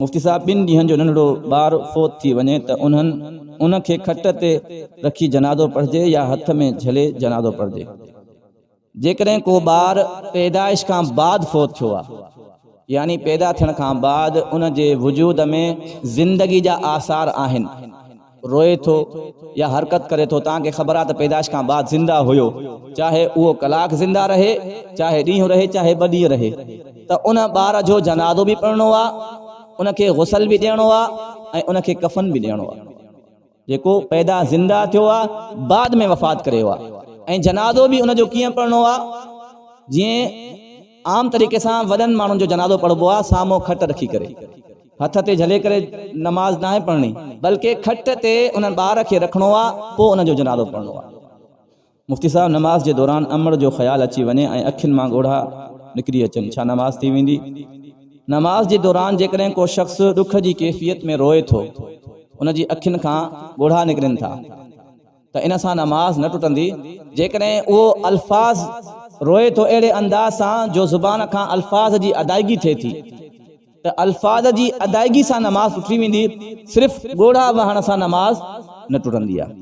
مفتي صاحب ٻن ڏينهن جو ننڍڙو ٻار فوت ٿي وڃي ته انهن ان کي کٽ تي رکي جنازو پڙهجي يا هٿ ۾ جهلي جنازو پڙهجي؟ جيڪڏهن ڪو ٻار پيدائش کان بعد فوت ٿيو آ يعني پيدا ٿيڻ کان بعد ان جي وجود ۾ زندگي جا آثار آهن روئي ٿو يا حرڪت ڪري ٿو، توهان کي خبر آهي ته پيدائش کان بعد زنده هيو، چاهي اهو ڪلاڪ زنده رهي، چاهي ڏينهن رهي، چاهي ٻه ڏينهن رهي ته ان ٻار جو جنازو به پڙهڻو آهي، ان کي غسل به ڏيڻو آهي ۽ ان کي ڪفن به ڏيڻو آهي. جيڪو پيدا زنده ٿيو آهي، بعد ۾ وفات ڪري ويو آهي ۽ جنازو به ان جو ڪيئن پڙهڻو آهي، جيئن عام طريقي سان وڏن ماڻهن جو جنازو پڙهبو آهي، سامهون کٽ رکي ڪري. هٿ تي جهلي ڪري نماز ناهي پڙهڻي بلڪه کٽ تي ان ٻار کي رکڻو آ پوء ان جو جنازو پڙهڻو آ. مفتي صاحب نماز جي دوران امڙ جو خيال اچي وڃي ۽ اکين مان ڳوڙها نڪري اچن ڇا نماز ٿي ويندي؟ نماز جي دوران جيڪڏهن ڪو شخص ڏک جي ڪيفيت ۾ روئي ٿو ان جي اکين کان ڳوڙها نڪرن ٿا ته ان سان نماز نه ٽٽندي، جيڪڏهن اهو الفاظ روئي ٿو اهڙي انداز سان جو زبان کان الفاظ جي ادائگي ٿئي ٿي ته الفاظ جي ادائگي سان نماز ٽٽي ويندي، صرف ڳوڙها وهڻ سان نماز نه ٽٽندي آهي.